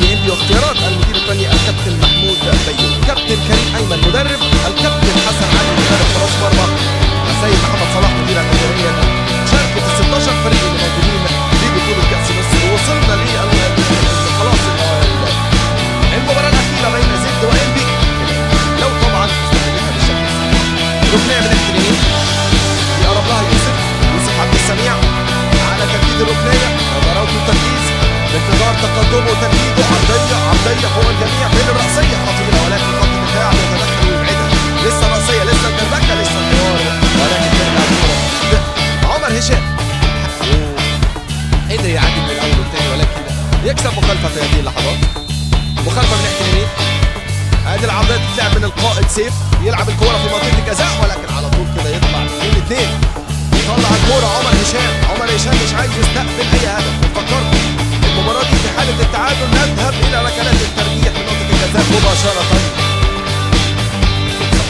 نادي انبي واختيارات المدير الفني الكابتن محمود بيومي، كابتن كريم ايمن مدرب، الكابتن حسن علي مدرب حراس مرمى، السيد محمد صلاح مدير الاكاديمية. شاركت ال 16 فريق اللي موجودين في بطوله كاس مصر. وصلنا ل خلاص المباراة الاخيرة بين زد وانبي، لو طبعا استغلتها بالشكل الصحيح. ركنيه من ناحية اليمين يقرب لها يوسف عبد السميع على تنفيذ الركنيه، نظراته التركيز بانتظار تقدمه وتنفيذه. عرضية فوق الجميع بين الراسية خطيرة، ولكن خط الدفاع بيتدخل ويبعدها. لسه راسية، لسه الدربكه، لسه الحوار، ولكن ترجع الكورة عمر هشام قدر يعدي من الاول والثاني، ولكن يكسب مخالفة في هذه اللحظات. مخالفة من ناحية اليمين، ادي العرضية تتلعب من القائد سيف، يلعب الكورة في منطقة الجزاء، ولكن على طول كده يطلع 2-2، يطلع الكورة عمر هشام. عمر هشام مش عايز يستقبل اي هدف. وفكركم المباراة دي في حاله التعادل نذهب الى ركلات الترجيح من منطقة الجزاء مباشرة.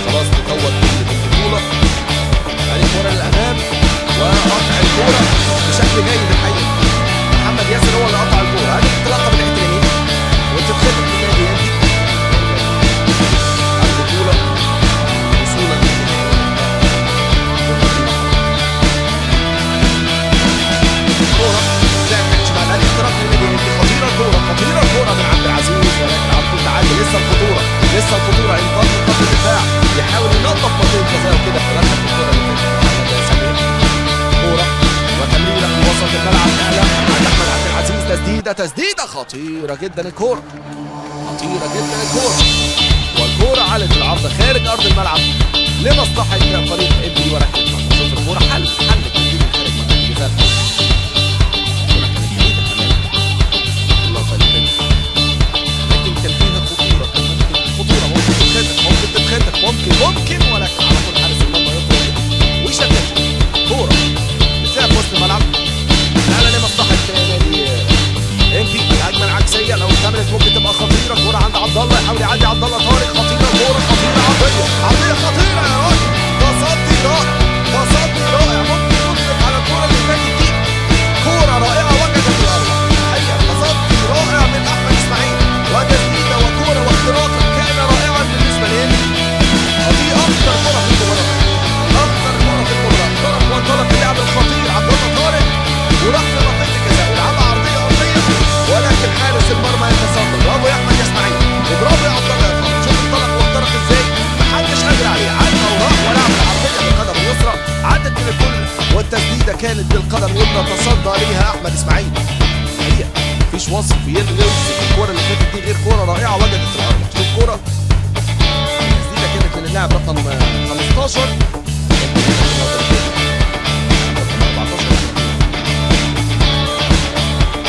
خلاص تطور بالبطولة. ادي الكورة للامام وقطع الكورة بشكل جيد الحقيقة، محمد ياسر هو اللي قطع الكورة. ادي انطلاقة من ناحية اليمين وتتخطف من نادي انبي البطولة وصولا للنهائي. كورة لعب شمال، ادي اختراق للنادي انبي، خطيرة الكورة، خطيرة الكورة من عبد العزيز، ولكن على طول تعدي. لسه الخطورة، لسه الخطورة، انقاذ من خط الدفاع، يحاول ينظف منطقة الجزاء وكده. تدخل في الكورة اللي فاتت محمد سمير. كورة وتمريره في وسط الملعب، نقله عند احمد عبد العزيز، تسديده، تسديده خطيرة جدا الكورة، خطيرة جدا الكورة، والكوره علت العارضة خارج ارض الملعب لمصلحة فريق انبي وركله مرمى. شوف الكورة، حل التسديد من خارج منطقة الجزاء. الكورة كانت بعيدة تماما اللقطة اللي فاتت، لكن كان فيها خطورة، كان ممكن خطورة، ممكن تتخطف، ممكن تتخطف، ممكن، ولكن على طول حارس المرمى يخرج ويشتت. كورة بتلعب في وسط الملعب، نقله لمصلحة نادي انبي. الهجمة العكسيه لو اكتملت ممكن تبقى خطيرة. كورة عند عبد الله، يحاول يعدي عبد الله طارق، خطيرة كورة، خطيرة، عرضية، عرضية خطيرة يا راجل، تصدي رائع، تصدي رائع، ممكن نطلق على الكورة اللي فاتت دي كورة رائعة وجدت الاروع. الحقيقة تصدي رائع من احمد اسماعيل، وتسديده وكوره واختراق كان رائعا بالنسبة لانبي. دي اخطر كره في المباراة، اخطر كره في المباراة. اخترق وانطلق اللاعب الخطير عبد الله طارق وراح في منطقة الجزاء ولعبها عرضية ارضية، ولكن حارس المرمى يتصدى. برافو يا احمد يا اسماعيل، وبرافو يا عبد الله يا طارق. شوف انطلق واخترق ازاي، محدش قادر عليه، عدى وراح ولعب العرضية بالقدم اليسرى، عدت من الكل، والتسديده كانت بالقدم اليمنى تصدى ليها احمد اسماعيل. الحقيقة مفيش وصف يوصف الكورة اللي فاتت دي غير كورة رائعة وجدت الارض. شوف كورة التسديده كانت من اللاعب رقم 15، رقم 14.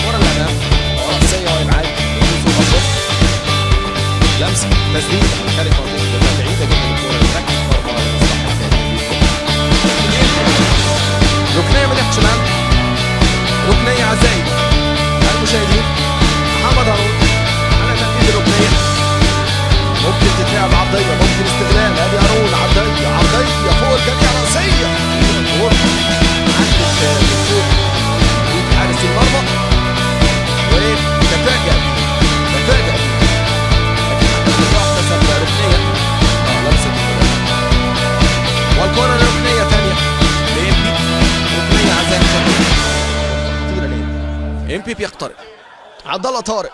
كرة للأمام ورأسية وإبعاد وصول أشرف، لمسة، تسديدة من خارج منطقة الجزاء بعيدة جدا الكورة، ركلة مرمى لمصلحة نادي. ركنية من ناحية شمال، ركنية أعزائي المشاهدين، محمد هارون على تنفيذ الركنية. ممكن تتلعب عرضية، ممكن استغلال، ادي هارون، عرضية، عرضية فوق الجميع، رأسية، الكورة عدت من فوق ايد حارس المرمى وتفاجأ بيه، تفاجأ بيه، لكن حكم اللقاء احتسب ركنية. لمسة القدم، والكرة ركنية ثانية لإنبي، ركنية أعزائي المشاهدين خطيرة لإنبي. إنبي بيقترب، عبد الله طارق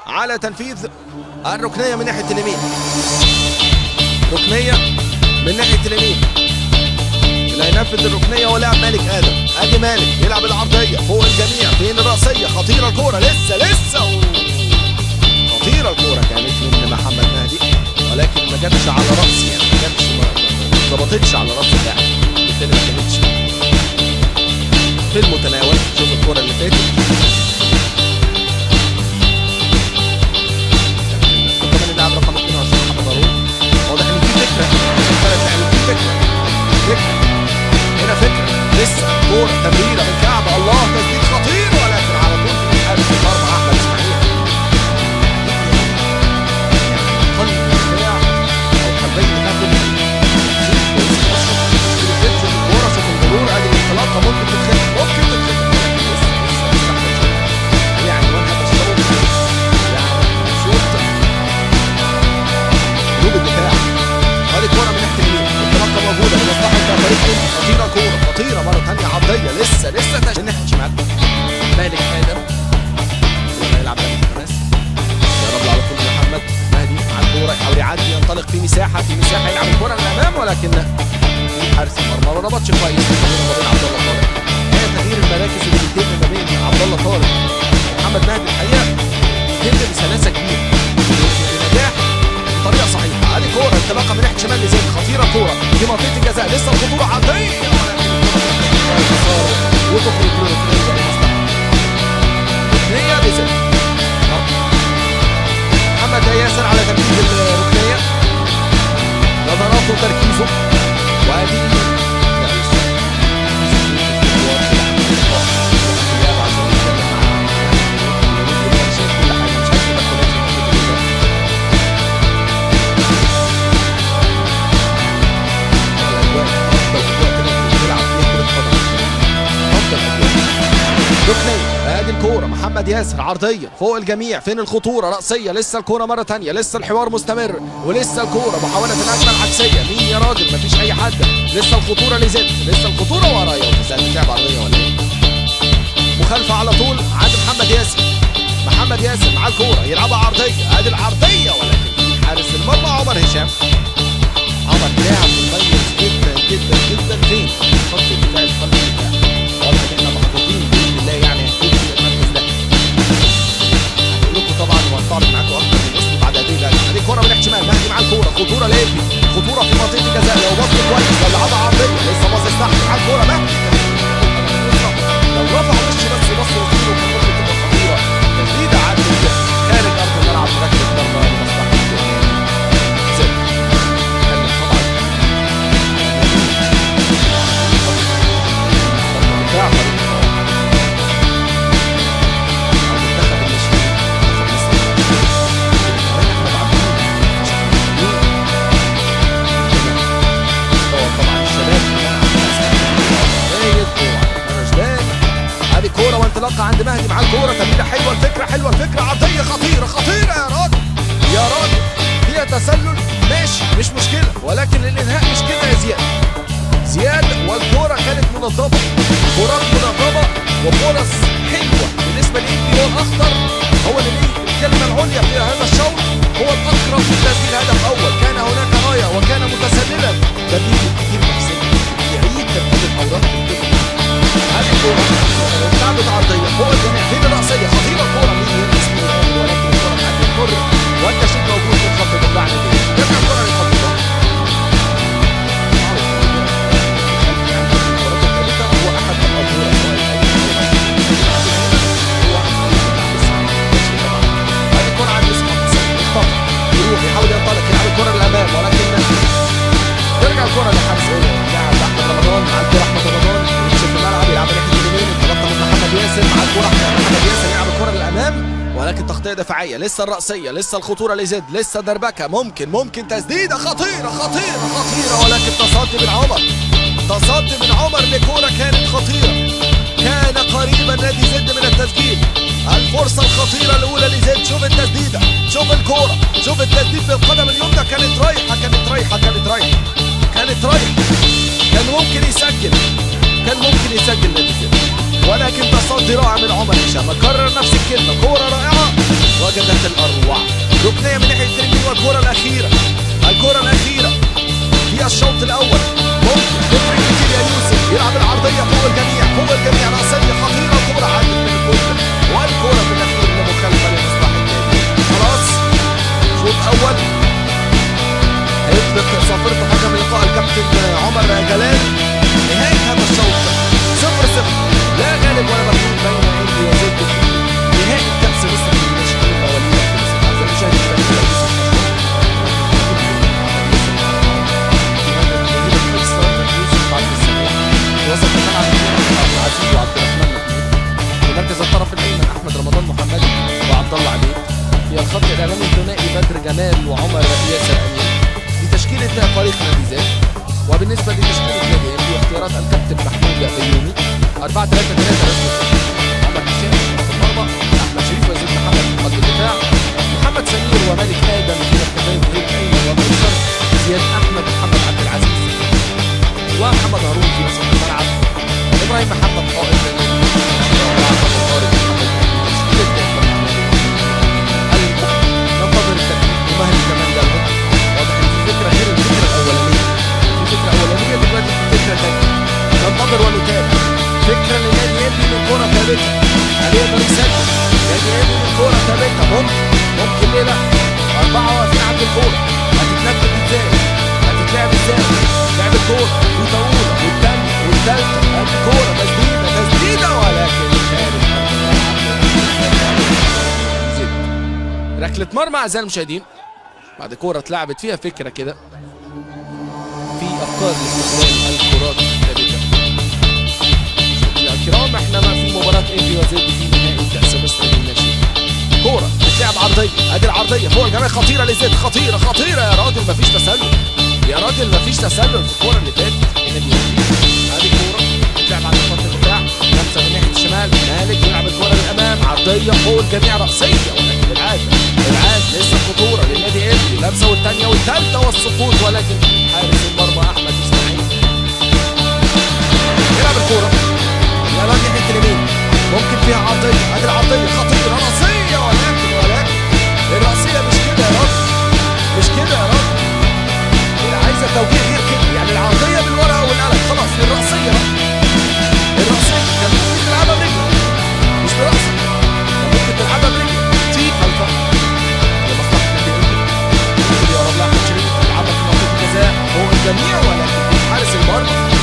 على تنفيذ الركنية من ناحية اليمين، ركنية من ناحية اليمين، اللي هينفذ الركنية هو لاعب مالك آدم. ادي مالك يلعب العرضية فوق الجميع، فين الرأسية، خطيرة الكورة، لسه لسه خطيرة الكورة كانت من محمد مهدي، ولكن ما جاتش على رأس، يعني ما جاتش، ما ظبطتش على رأس اللاعب، بالتالي ما كانتش في المتناول. شوف الكورة اللي فاتت، كمان اللاعب رقم 22 محمد هارون. واضح ان في فكرة، ثلاث لاعبين، في فكرة، فكرة هنا، فكرة، لسه كورة، تمريرة من كعب الله، تسديد خطير، ولكن على طول في حارس المرمى احمد اسماعيل. ولكن حارس المرمى ما ربطش كويس ما بين عبد الله طارق. هي تغيير المراكز اللي بيتم ما بين عبد الله طارق ومحمد مهدي الحقيقة بيتم بسلاسة كبيرة بنجاح بطريقة صحيحه. ادي كورة انطلاقة من ناحية شمال لزيد، خطيرة كورة في منطقة الجزاء، لسه الخطورة عرضية ولكن الكره وتخرج لركنيه لمصلحة ركنيه لزيد. محمد ياسر على تنفيذ الركنيه، نظراته وتركيزه، وادي ركنيه. ادي الكورة محمد ياسر عرضية فوق الجميع، فين الخطورة؟ راسية، لسه الكورة مرة ثانية، لسه الحوار مستمر ولسه الكورة، محاولة الهجمة العكسيه، مين يا راجل؟ مفيش اي حد، لسه الخطورة لزد، لسه الخطورة ورايا، وتسال لعب عرضية ولا ايه؟ مخالفة على طول عند محمد ياسر. محمد ياسر مع الكورة يلعبها عرضية، ادي العرضية ولكن حارس المرمى عمر هشام. عمر لاعب مميز جدا جدا جدا فين؟ خط الدفاع، خط الدفاع واضح ان احنا محظوظين باذن الله، يعني هنكون في المركز ده. هنقول لكم طبعا وهنستعرض معاكم اكتر من اسم بعد هذه الهجمة. ادي الكورة من ناحية شمال، مهدي مع الكورة، خطورة لابني، خطورة في منطقة الجزاء، لو بص كويس لو لعبها عرضية، لسه باصص تحت مع الكورة مهدي، لو رفع وشه بس بص وصيلة كان ممكن تبقى خطيرة. تسديده عدت خارج ارض الملعب، ركلة مرمى لمصلحة زد. طبعا دفاع فريق المنتخب الناشئين منتخب مصر، كمان احمد عبد الدين مستوى طبعا الشباب، كمان عبد الرشدان. ادي كورة وانطلاقه عند مهدي مع الكورة، تمريره حلوة، الفكرة حلوة، الفكرة عرضية خطيرة خطيرة يا راجل يا راجل، فيها تسلل ماشي مش مشكلة، ولكن الانهاء مش كده يا زياد. زياد والكوره كانت منظمة، كرات منظمة وفرص حلوة بالنسبة لإنبي، هو الاخطر، هو اللي ليه الكلمة العليا في هذا الشوط، هو الاقرب لتسجيل هدف اول. كان هناك رايه وكان متسللا، ده بيجي كتير محسن يعيد ترتيب الاوراق بالكتب. هذه الكورة اتلعبت عرضية فوق الجميع، فين الراسية؟ خطيرة الكورة، مين يلمس مين الراجل، ولكن الكورة تعدي الحر والتشيك موجود في الخط الدفاع. ترجع الكورة للخط الدفاع، هو احد الاظهرة سواء هذه الكره عند يوسف عبد السلام، يخطفها يروح يحاول ينطلق، يلعب الكره للامام ولكن ترجع الكره لحارس اللاعب احمد رمضان. مع الكره احمد رمضان يمشي في الملعب، يلعب ناحية اليمين، انطلاقة من محمد ياسر مع الكره محمد ياسر يلعب الكره للامام ولكن تغطيه دفاعية، لسه الراسية، لسه الخطورة لزد، لسه دربكه، ممكن تسديده خطيرة خطيرة خطيرة ولكن تصدي من عمر، تصدي من عمر لكوره كانت خطيرة، كان قريبا نادي زد من التسجيل. الفرصة الخطيرة الاولى لزد، شوف التسديده، شوف الكورة، شوف التسديد بالقدم اليمنى، كانت رايحة كانت رايحة كانت رايحة كانت رايحة، كان ممكن يسجل، كان ممكن يسجل نادي زد، ولكن تصدي رائع من عمر هشام. كرر نفس الكلمة، كورة رائعة وجدت الاروع. ركنيه من ناحية اليمين، والكوره الاخيرة، الكورة الاخيرة في الشوط الاول، ممكن تفرق كتير يا يوسف. يلعب العرضية فوق الجميع، فوق الجميع، راسية خطيرة، الكورة عدت من الكل، والكوره في الاخير لمخالفة لمصلحة النادي. خلاص شوط اول هيطلق صافرة حكم اللقاء الكابتن عمر جلال. نهاية هذا الشوط 0-0، لا غالب ولا مغلوب بين انبي وزد في نهائي كأس مصر للناشئين مواليد 2006. اعزائي المشاهدين وسط الملعب عبد العزيز وعبد الرحمن محمود، في مركز الطرف الايمن احمد رمضان محمدي وعبد الله عبيد، في الخط الامامي الثنائي بدر جمال وعمر ياسر امين. دي تشكيله فريق نادي زد. وبالنسبة لتشكيله نادي انبي واختيارات الكابتن محمود بيومي، 4-3-3 رسمي، عمر هشام في المرمى، احمد شريف وزيد محمد في قلب الدفاع، محمد سمير ومالك ادم في مركزين الظهير الايمن والايسر، زياد احمد محمد عبد العزيز ومحمد هارون في وسط الملعب، ابراهيم محمد قائد ننتظر الترتيب ومهدي كمان ده. واضح ان في فكرة غير الفكرة الاولانية. الليلة. 4 واقفين عند الكورة، هتتنفذ ازاي؟ هتتلعب ازاي؟ لعب الكورة وطاوله والثانية والثالثة، الكورة تسديده تسديده ولكن خارج. ركلة مرمى اعزائي المشاهدين بعد كورة اتلعبت فيها فكرة كده، في افكار لاستغلال الكرات الثابتة. الكرام احنا ما في مباراة انبي وزد في نهائي كاس مصر للناشئين. كورة بتلعب عرضية، ادي العرضية فوق الجميع، خطيرة لزد، خطيرة خطيرة يا راجل، مفيش تسلل يا راجل، مفيش تسلل في الكورة اللي فاتت. ادي كورة بتلعب على خط الدفاع، لمسه من ناحية الشمال، مالك يلعب الكورة للامام، عرضية فوق الجميع، راسية ولكن العاد العاد لسه خطورة للنادي انبي، لمسه والثانية والثالثة والسقوط ولكن حارس المرمى احمد اسماعيل يلعب الكورة الامام ناحية اليمين، ممكن فيها عرضية، ادي العرضية خطيرة راسية ولكن الراسية مش كده يا راجل، مش كده يا راجل، عايزه توجيه غير كده، يعني العرضية بالورقة والقلم خلاص، الراسية بقى الراسية كان ممكن تلعبها برجلك مش براسك، كان ممكن تلعبها برجلك تي خلفه لمصلحة النادي انبي، ممكن يقرب لها احمد شريف، يلعبها في منطقة الجزاء فوق الجميع ولكن حارس المرمى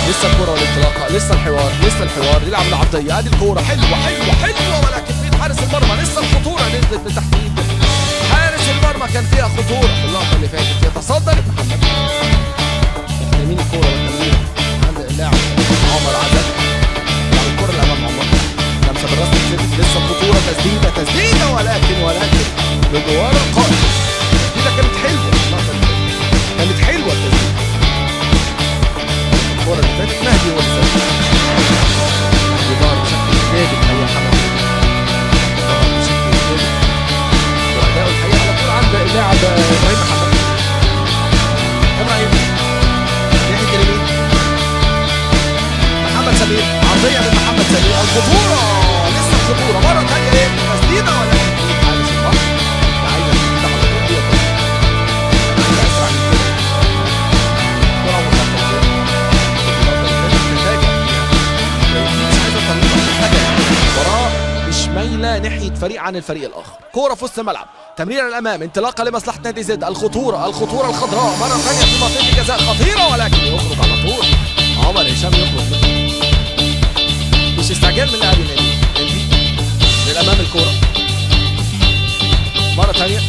لسه الكرة والانطلاقة، لسه الحوار، لسه الحوار، يلعب العرضية، ادي الكورة حلوة حلوة حلوة ولكن في حارس المرمى، لسه الخطورة نزلت من تحت ايد حارس المرمى، كان فيها خطورة في اللقطة اللي فاتت، يتصدر محمد يمين الكورة والتمرير عند اللاعب عمر عزب، يلعب الكورة لأمام عمر، لمسة بالراس لسه الخطورة، تسديدة تسديدة ولكن بجوار القائم، التسديدة كانت حلوة اللقطة اللي فاتت، كانت حلوة التسديدة. الكرة اللي فاتت مهدي هو اللي سجل، مهدي ظهر بشكل ايجابي الحقيقة، محمد ظهر بشكل ايجابي واداؤه الحقيقة على طول عند اللاعب ابراهيم محمد. ابراهيم ناحية اليمين، محمد سمير، عرضية من محمد سمير، الخطورة لسه الخطورة مرة ثانية، ايه تسديدة ولكن حارس المرمى عايزة تسديدة على طول، دي عايزة اسرع من كده، كرة مخططة مش مايلة ناحية فريق عن الفريق الاخر. كورة في وسط الملعب، تمريره للامام، انطلاقة لمصلحة نادي زد، الخطورة الخطورة الخضراء مرة ثانية في منطقة الجزاء، خطيرة ولكن يخرج على طول عمر هشام، يخرج مش استعجال من لاعبي النادي انبي. للامام الكورة مرة ثانية،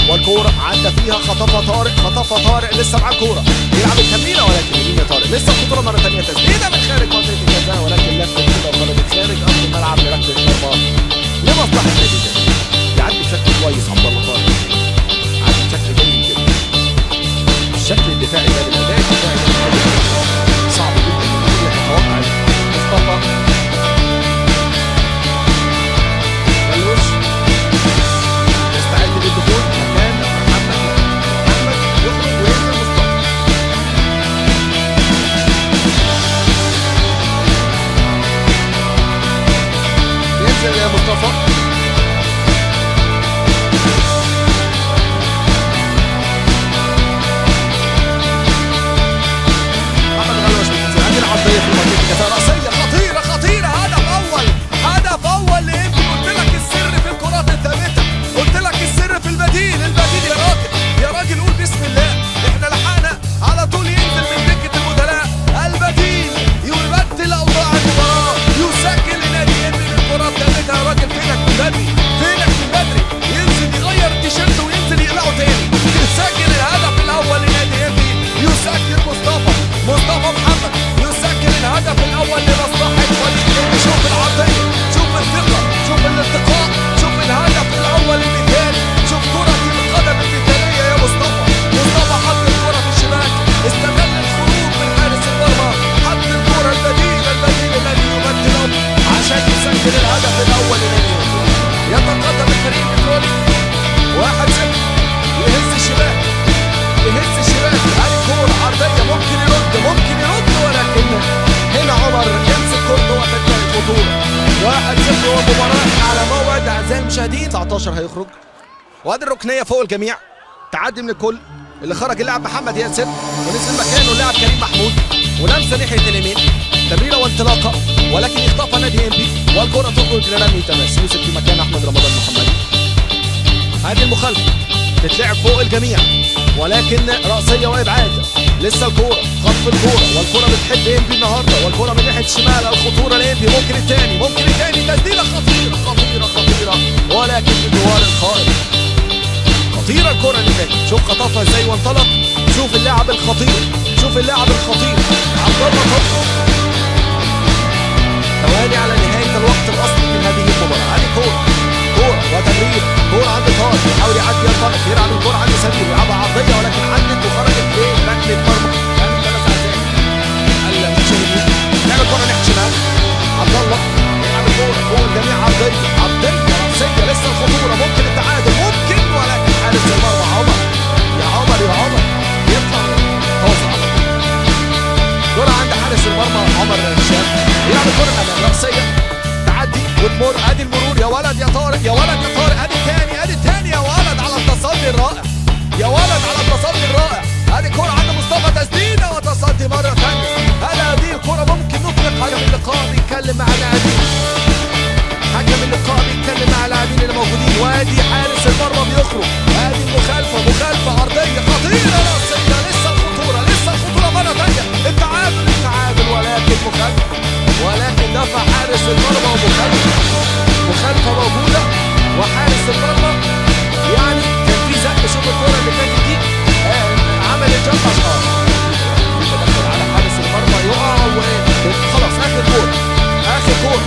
والكوره عدى فيها، خطفها طارق، خطفها طارق، لسه معاه الكورة، يلعب التمريره ولكن يمين يا طارق، لسه الخطورة مرة ثانية، تسديده من خارج منطقة الجزاء ولكن لفت كده وخرجت خارج ارض الملعب لركله مرمى لمصلحة نادي زد. يعدي بشكل كويس عبد الله طارق، عدي بشكل جيد جدا، الشكل الدفاعي ده بالاداء الدفاعي ده صعب جدا ان يتوقع. مصطفى بلوش يستعد للدخول مكان محمد، محمد يخرج وينزل مصطفى. ينزل يا مصطفى، محمد غلوش بينزل، ادي العرضية في منطقة الجزاء، رأسية خطيرة خطيرة، هدف أول، هدف أول لإنبي. قلت لك السر في الكرات الثابتة، قلت لك السر في البديل، البديل يا راجل، يا راجل قول بسم الله، احنا لحقنا على طول، ينزل من دكة البدلاء البديل يبدل أوضاع المباراة، يسجل لنادي إنبي بالكرات الثابتة. يا راجل فينك من بدري، فينك من بدري، ينزل يغير التيشيرت وينزل يقلعه تاني، يسجل الهدف الأول لنادي إنبي، يسجل مصطفى، مصطفى محمد يسجل الهدف الأول لمصلحة فريق إنبي. شوف العرضية، شوف الثقة، شوف الارتقاء، شوف الهدف الأول المثالي، شوف كرة القدم المثالية يا مصطفى. مصطفى حط الكرة في الشباك، استغل الخروج من حارس المرمى، حط الكرة البديل، البديل الذي يبدل عشان يسجل الهدف الأول لنادي إنبي. يتقدم الفريق البترولي 1-0، يهز الشباك، يهز الشباك، ادي كورة عرضية ممكن يرد، ممكن يرد ولكن هنا عمر يمسك كورته وتنتهي الخطورة. 1-0 والمباراة على موعد أعزائي المشاهدين. 19 هيخرج، وادي الركنية فوق الجميع، تعدي من الكل، اللي خرج اللاعب محمد ياسر ونزل مكانه اللاعب كريم محمود، ولمسة ناحية اليمين، تمريرة وانطلاقة ولكن يخطفها نادي انبي، والكره تخرج لرمي تماس. يوسف في مكان احمد رمضان محمدي. هذه المخالفة تتلعب فوق الجميع، ولكن راسية وابعاد. لسه الكورة، خطف الكورة، والكوره بتحب انبي النهارده، والكوره من ناحية الشمال، الخطورة لانبي، ممكن الثاني، ممكن الثاني، تسديده خطيرة خطيرة خطيرة، ولكن في جوار القائم. خطيرة الكره اللي فاتت، شوف خطفها ازاي وانطلق، شوف اللاعب الخطير، شوف اللاعب الخطير عبد الله طارق. ثواني على نهاية الوقت الاصلي من هذه المباراة. هذه كورة، كورة وتمرير، كورة عند طارق، يحاول يعدي ينطلق، يلعب الكورة عند سمير، يلعبها عرضية ولكن عدت وخرجت بركله مرمى. كان ثلاث اعزائي المشاهدين، لعب الكورة ناحية شمال، عبد الله يلعب الكورة فوق الجميع، عرضية، عرضية راسية، لسه الخطورة، ممكن التعادل، ممكن، ولكن حارس المرمى عمر، يا عمر يا عمر، يطلع فوز عمر. كرة عند حارس المرمى عمر هشام، يلعب الكرة الأمام، رأسية تعدي وتمر، ادي المرور، يا ولد يا طارق، يا ولد يا طارق، ادي الثاني، ادي الثاني، يا ولد على التصدي الرائع، يا ولد على التصدي الرائع. ادي كرة عند مصطفى، تسديدة وتصدي مرة ثانية. هل هذه الكرة ممكن نطلق حكم اللقاء بيتكلم مع اللاعبين، حكم اللقاء بيتكلم مع اللاعبين اللي موجودين، وادي حارس المرمى بيخرج. ادي المخالفة، مخالفة عرضية خطيرة رأسية، لسه الخطورة، لسه الخطورة مرة ثانية، التعادل، التعادل، ولكن مخالفة، ولكن دفع حارس المرمى ومخالفة، مخالفة موجودة، وحارس المرمى يعني كان في زق. شوف الكرة اللي فاتت دي، عمل الجنب عشان تدخل على حارس المرمى، يقع وخلاص. اخر كورة، اخر كورة،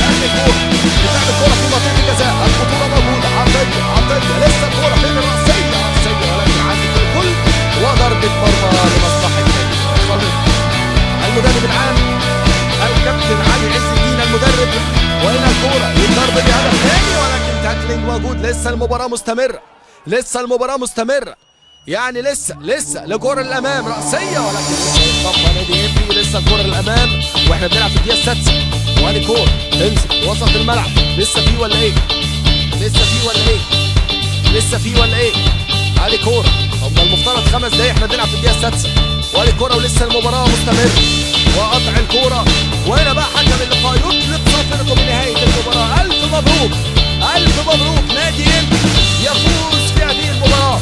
اخر كورة، بتلعب الكورة في منطقة الجزاء، الخطورة موجودة، عرضية، عرضية، لسه الكورة فين، الرأسية، رأسية، ولكن عدت الكل، وضربة مرمى لمصلحة نادي خالد. المدرب العام الكابتن علي عز الدين المدرب، وهنا الكورة يتضرب بهدف ثاني، ولكن tackling موجود. لسه المباراة مستمرة، لسه المباراة مستمرة، يعني لسه، لسه لكرة للأمام، رأسية، ولكن لسه يخطفها نادي انبي. لسه الكرة للأمام واحنا بنلعب في الدقيقة السادسة، وادي كورة تنزل وسط الملعب، لسه في ولا ايه؟ لسه في ولا ايه؟ لسه في ولا ايه؟ ادي كورة، هم المفترض 5 دقايق، احنا بنلعب في الدقيقة السادسة، وادي كورة ولسه المباراة مستمرة، وقطع الكورة، وهنا بقى حكم اللقاء يطلق صافرته بنهاية المباراة. ألف مبروك، ألف مبروك، نادي انبي يفوز في هذه المباراة.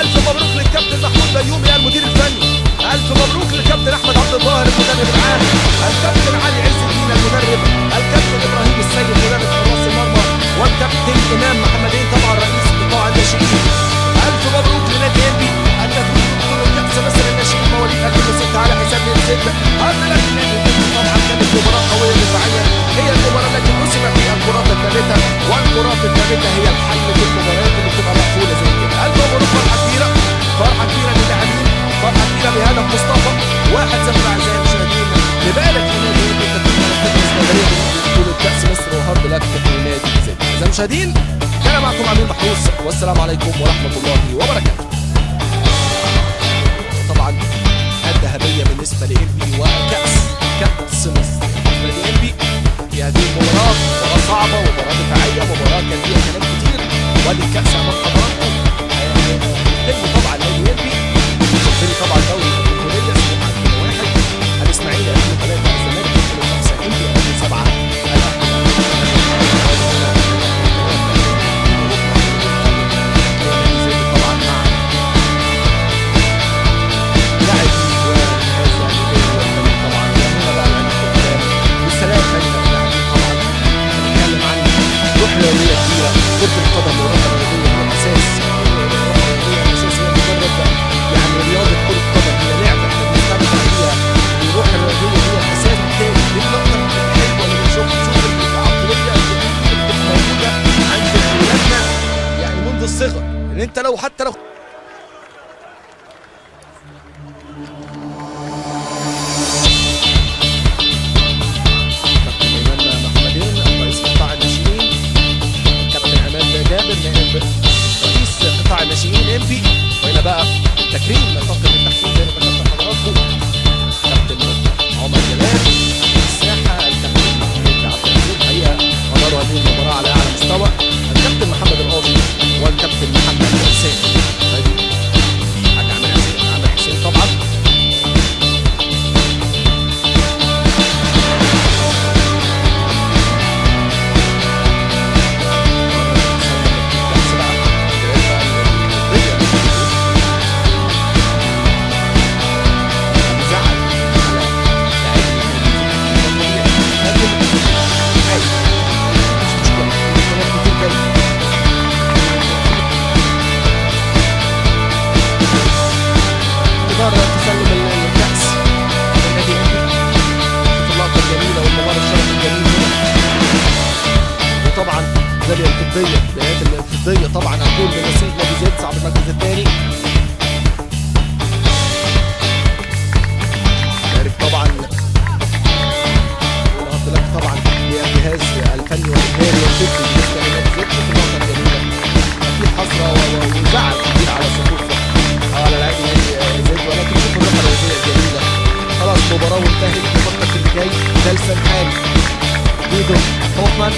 ألف مبروك للكابتن محمود بيومي المدير الفني، ألف مبروك للكابتن أحمد عبد الظاهر المدرب العام، الكابتن علي عز الدين المدرب، الكابتن إبراهيم السيد مدرب حراس المرمى، والكابتن إمام محمدين طبعا رئيس قطاع الناشئين. ألف مبروك لنادي انبي التتويج ببطولة كأس مصر للناشئين مواليد 2006 على حساب نادي زد. hard luck لنادي زد، طبعا كانت مباراة قوية دفاعيا، هي المباراة التي رسم فيها الكرات الثابتة، والكرات الثابتة هي الحل في المباريات اللي بتبقى مقفولة زي كده. ألف مبروك، فرحة كبيرة، فرحة كبيرة للاعبين، فرحة كبيرة بهدف مصطفى. 1-0 أعزائي المشاهدين، نبارك لنادي انبي التتويج على استاد الإسكندرية ببطولة كأس مصر، و hard luck لنادي زد. أعزائي المشاهدين، كان معكم أمير محروس، والسلام عليكم ورحمة الله وبركاته. طبعا الذهبية بالنسبة لإنبي، وكأس كأس مصر بالنسبة لإنبي في هذه المباراة، مباراة صعبة ومباراة دفاعية، مباراة كان فيها كلام كتير، وادي الكأس أمام حضراتكم. النجم طبعا نادي إنبي الفريق طبعا دوري الجمهورية سنة 2001، الإسماعيلي 2003، الزمالك 2005، إنبي 2007، الأهلي 2008. طبعا مع لاعبي وجهاز الإداري والفريق طبعا، وهنا بقى العناق الكلام والسلام بين اللاعبين. طبعا هنتكلم عن روح رياضية كبيرة، كرة القدم والروح الرياضية هي الأساس، الروح الرياضية الأساس هي مجرد يعني رياضة كرة قدم، هي لعبة احنا بنستمتع بيها، والروح الرياضية هي الأساس. بالتالي دي اللقطة الحلوة اللي بنشوفها، شوف العقلية اللي بتبقى موجودة عند أولادنا يعني منذ الصغر، إن أنت لو حتى لو كابتن إمام محمدين رئيس قطاع الناشئين، كابتن عماد جابر نائب رئيس قطاع الناشئين انبي، وهنا بقى تكريم طاقم التحكيم زي ما ذكرت لحضراتكم، كابتن عمر جلال الساحة، الكابتن محمود عبد العزيز، الحقيقة أداروا هذه المباراة على أعلى مستوى، الكابتن محمد القاضي والكابتن محمد سامي. الفضيه، الميداليات الفضيه طبعا هتكون من نصيب نادي زد صاحب المركز الثاني. بارك طبعا hard luck طبعا للجهاز الفني والاداري والفكري بالنسبة لنادي زد. في اللقطة الجميلة في حسرة وزعل كبير على صفوف على لاعبي نادي زد، ولكن شوفوا الروح الرياضية الجميلة. خلاص مباراة وانتهت، نفكر في اللي جاي. ده السنحان جيدو هوفمان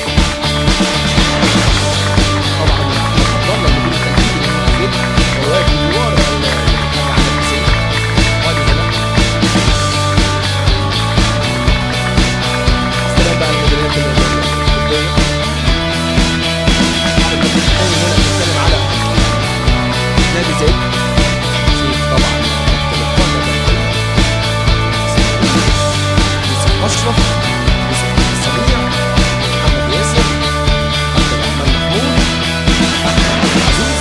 طبعا احمد عبد الله المدير التنفيذي لنادي زد، وواقف بجوار الحاج عادل حسين. وادي هنا استلام بقى الميداليات الفضيه. المركز الثاني هنا بنتكلم على نادي زد. زد طبعا يوسف اشرف، يوسف السميع، محمد ياسر، عبد الرحمن محمود، احمد عبد العزيز،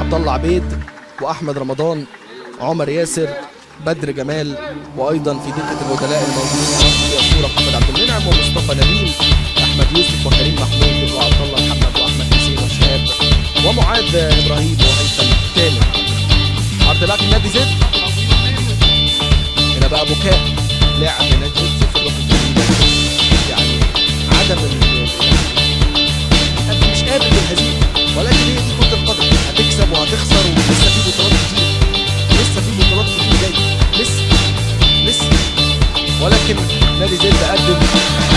عبد الله عبيد، واحمد رمضان، عمر ياسر، بدر جمال، وايضا في دكه البدلاء الموجودين في الصورة محمد عبد المنعم ومصطفى نبيل، احمد يوسف وكريم محمود وعبد الله محمد واحمد حسين وشهاب ومعاذ ابراهيم وهيثم تامر. hard luck نادي زد. هنا بقى بكاء لاعب نادي زد. شوف الروح الجميلة، يعني عدم يعني مش قابل بالهزيمة، ولكن هي دي كره القدم، هتكسب وهتخسر، ولسه في بطولات كتير، لسه في بطولات كتير جاية، لسه لسه. ولكن نادي زد قدم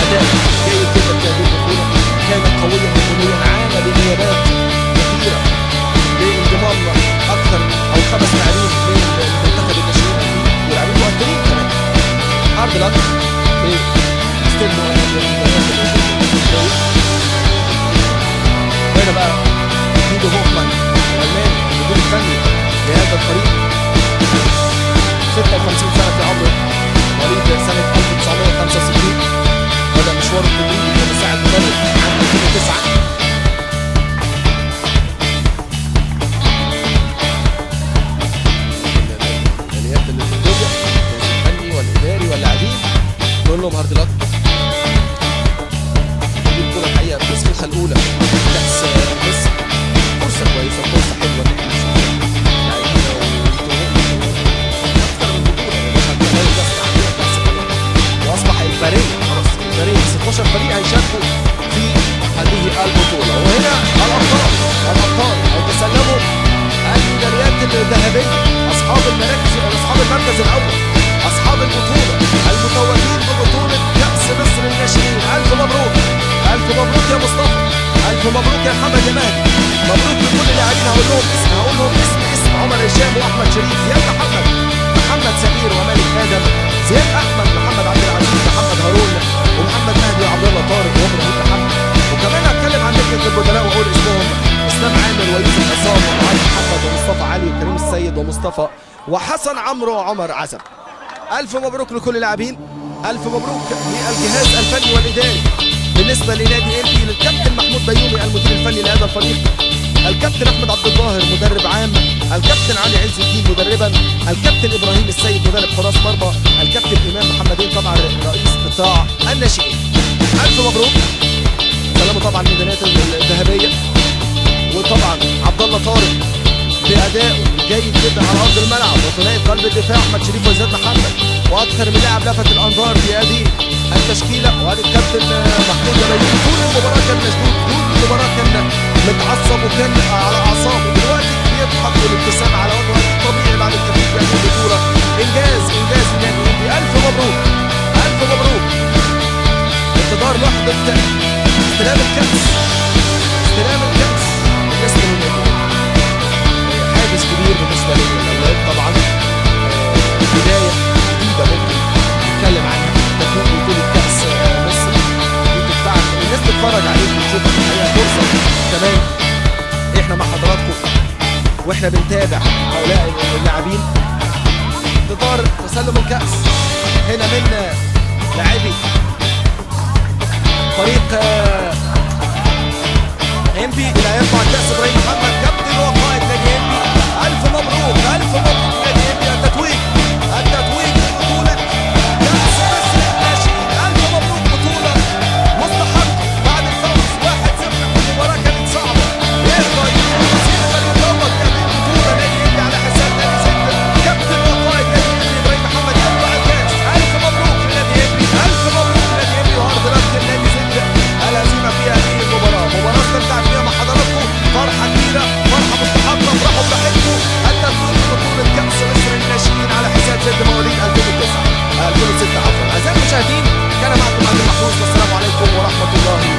اداء جيد جدا في هذه البطولة، كان قويا هجوميا، عانى بغيابات كثيرة لانضمام اكثر او 5 لاعبين من المنتخب الناشئين ولاعبين مؤثرين كمان. hard luck بيستلموا الميداليات الفضيه. وهنا بقى جيدو هوفمان الالماني المدير الفني لهذا الفريق، 56 سنة في عمره، مواليد سنة 1965، بدا مشواره التدريبي كمساعد مدرب عام 2009. الميداليات الفضيه، الجهاز الفني والاداري واللاعبين، نقول لهم hard luck. دي البطولة الحقيقة في نسختها الاولى كاس مصر، فرصة كويسة، فرصة حلوة ان احنا نشوف لاعبينا اكثر من بطوله. يا باشا كاس كاس واصبح الفريق خلاص، الفريق 16 فريق هيشاركوا في هذه البطولة. وهنا الابطال، الابطال هيتسلموا الميداليات الذهبية، اصحاب المراكز، اصحاب المركز الاول، اصحاب البطولة، المتوجين ببطولة كاس مصر للناشئين. الف مبروك، الف مبروك يا مصطفى، الف مبروك يا محمد يا مهدي، مبروك لكل اللاعبين. هقول لهم اسم، هقول لهم اسم اسم: عمر هشام واحمد شريف، زياد محمد، محمد سمير ومالك ادم، زياد احمد، محمد عبد العزيز، محمد هارون، ومحمد مهدي، وعبد الله طارق، وابراهيم محمد. وكمان هتكلم عن دكه البدلاء واقول اسمهم: اسلام عامر ويوسف عصام ومعاذ محمد ومصطفى علي وكريم السيد ومصطفى وحسن عمرو وعمر عزب. الف مبروك لكل اللاعبين، الف مبروك للجهاز الفني والاداري بالنسبة لنادي انبي، للكابتن محمود بيومي المدير الفني لهذا الفريق، الكابتن احمد عبد الظاهر مدرب عام، الكابتن علي عز الدين مدربا، الكابتن ابراهيم السيد مدرب حراس مرمى، الكابتن امام محمدين طبعا رئيس قطاع الناشئين. الف مبروك، سلاموا طبعا الميداليات الذهبية. وطبعا عبد الله طارق بادائه الجيد جدا على ارض الملعب، وثنائي قلب الدفاع احمد شريف وزياد محمد، واكثر من لاعب لفت الانظار في هذه التشكيلة. وادي الكابتن محمود بيومي طول المباراة كان مشدود، طول المباراة كان متعصب وكان على اعصابه، دلوقتي بيضحك والابتسامة على وجهه، طبيعي بعد التتويج بهذه البطولة. انجاز، انجاز لنادي انبي. الف مبروك، الف مبروك. انتظار لحظة استلام الكاس، استلام الكاس بالنسبة للنادي، حافز كبير بالنسبة للاولاد طبعا، بداية جديدة ممكن نتكلم عنها، تتويج بطوله كاس مصر دي تدفعك الناس تتفرج عليك وتشوفك. الحقيقة فرصة كمان احنا مع حضراتكم واحنا بنتابع هؤلاء اللاعبين. انتظار تسلم الكاس هنا من لاعبي فريق انبي. اللي هيرفع الكاس ابراهيم محمد كابتن وقائد نادي انبي. الف مبروك، الف مبروك نادي انبي، التتويج، التتويج ببطولة كاس مصر للناشئين. الف مبروك، بطوله مستحقه بعد الفوز 1-0 في المباراة كانت المباراة، مباراة استمتعت فيها مع حضراتكم، فرحه كبيرة، فرحه مستحقه، افرحوا براحتكم. التتويج ببطولة كاس مصر للناشئين على حساب زد مواليد 2009 2006 عفوا. اعزائي المشاهدين، كان معكم عبد المحفوظ، والسلام عليكم ورحمة الله.